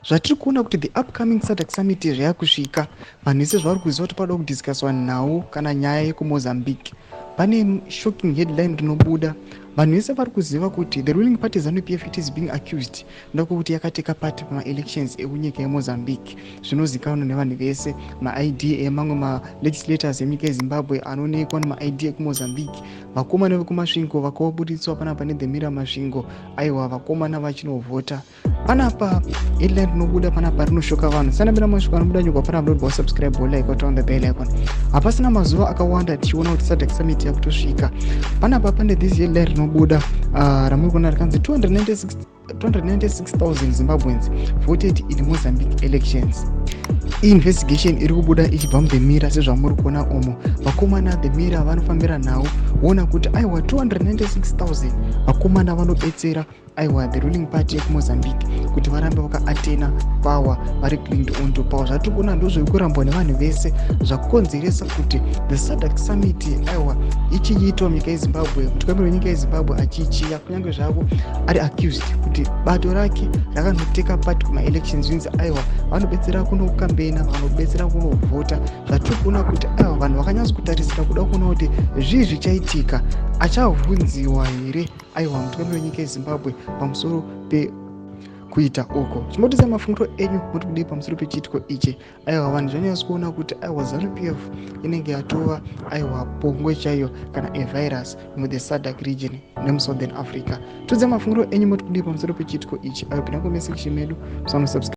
Zvatiri kuona kuti the upcoming SADC summit zvayakusvika, vanhu vese zvavari kuziva kuti pada kudiscusswa nhau kana nyaya yekuMozambique. Pane shocking headline rinobuda. Vanhu vese vari kuziva kuti the ruling party ZANU PF, it is being accused ndokuti yakateka part pamaelections ekunyika yeMozambique. Zvinozikanwa nevanhu vese, maID emamwe malegislators emunyika yeZimbabwe anoonekwa nemaID ekuMozambique. Vakomana vekuMasvingo vakabuditswa panapa neThe Mirror Masvingo, aiwa, vakomana vachinovhota. Panapa headline rinobuda panapa rinoshocka vanhu. Sanambira masviko anobuda nyogwa panapa, ndobva wasubscribe, like, turn on the bell icon. Hapasina mazuva akawanda tichiona kuti SADC summit yakutosvika. Panapa pane this headline rinobuda ramuri kuona rikanzi 296,000 Zimbabweans voted in Mozambique elections. Investigation iri kubuda ichibva muThe Mirror. Sezvamuri kuona umo, vakomana, The Mirror vanofambira nhau voona kuti aiwa, 296,000 vakomana vanobetsera, aiwa, the ruling party yekuMozambique kuti varambe vakaatena power, vari clinged onto power. Zvatiri kuona ndozviri kurambwa nevanhu vese, zvakonzeresa kuti the SADC summit, aiwa, ichiitwa munyika yeZimbabwe, mutungamiri wenyika yeZimbabwe achichiya, kunyange zvavo ari accused kuti bato rake rakanoteka part kumaelections. Zvinzi aiwa, vanobetsera kunokambena, vanobetsera kunovhota. Zvatiri kuona kuti aiwa, vanhu vakanyatso kutarisira kuda kuona kuti zvii zvichaitika, achabvunziwa here, aiwa, mutungamiri wenyika yeZimbabwe pamusoro pekuita uko. Chimbotisai mafungiro enyu, muri kudii pamusoro pechiitiko ichi? Aiwa, vanhu zvanyatso kuona kuti aiwa, ZANU PF inenge yatova, aiwa, pongwe chaiyo kana avirus muthe SADC region nemuSouthern Africa. Tiudzai mafungiro enyu, muri kudii pamusoro pechiitiko ichi? Aiwa, pinda comment section medu, musanosubscribe.